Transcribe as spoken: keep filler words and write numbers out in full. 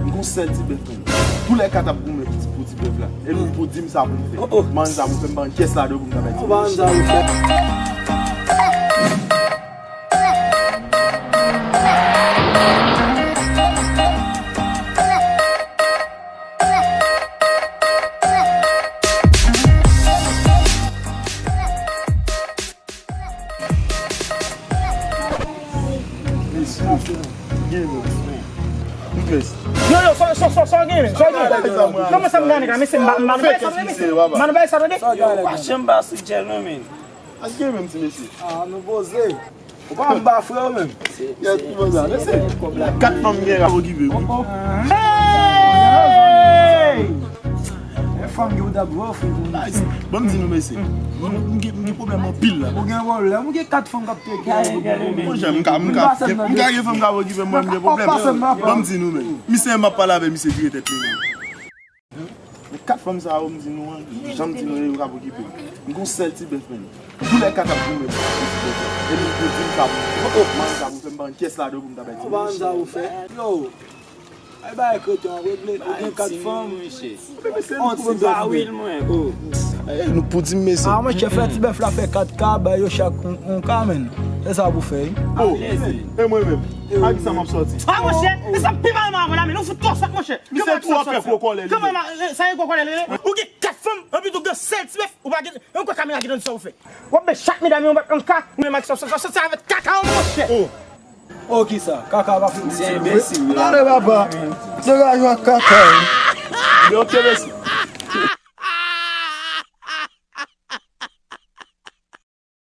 Gon sèl ti bèf, menm. Toulèkat ap goumen pou ti, pou ti bèf la. E nou pou di m sa pou m fè. Mann sa pou fè, m pa yon pyès ladan pou m ta bay ti. Mann sa pou fè. Yo, yo, sa, sa, sa, sa w gen, men? Sa w gen? Kòman sa m gade la, mesye? M pa, m pa bay sa, mesye. M pa bay sa, tande. Yo, pa janm ba sou djèl, non, men. Ak gen menm ti mesye. Ah, nou poze. Ou pa anba frè ou menm. Yes, ki bon sa. Mesye. Kat fanm gen la okipe wi. Hey! E fanm gen ou dab vre frè. Nice. Bon, m di nou mesye. M gen, m gen pwoblèm anpil la. Ou gen pwoblèm, ou gen kat fanm k ap teke. Monchè, m ka, m ka, m ka gen fanm k ap okipe mwen, m gen pwoblèm. Bon, m di nou men. Misye m ap pale avè misye vire tèt li menm. Men kat fanm sa yo m di nou an, jan m di nou yo k ap okipe m. M gon sèl ti bèf, menm. Toulèkat ap goumen pou ti bèf la. E nou pou di m sa pou fè. Mann sa pou fè, m pa yon pyès ladan pou m ta bay ti. Mann sa pou fè. Yo. Ay bay kreten an regle. Ou gen kat fanm. On ti bawil mwen. Nou pou di m mesye. Ah, monchè, fè ti bèf la fè kat ka, bay yo chak yon, yon ka, menn. Se sa pou fè wi. Oh, e mwen menm. A kisa m ap sòti? Ah, monchè, e sa pi mal mwen avè la, men nou fout twò sòt, monchè. Misye tou ap fè gwo kòlè li. Kòman sa ye gwo kòlè li? Ou gen kat fanm, anpi tou gen sèl ti bèf, ou pa gen yon kòk kamera ki tande sa ou fè. W ap bay chak medam yo yon bak yon ka, ou menm ak sa, sa, sa, sa, sa avèk kaka w, monchè. Oh. Oh, kisa? Kaka pa fin. Se enbesil, wi. Tande papa. Degaje w ak kaka w. Yo, ok, mèsi.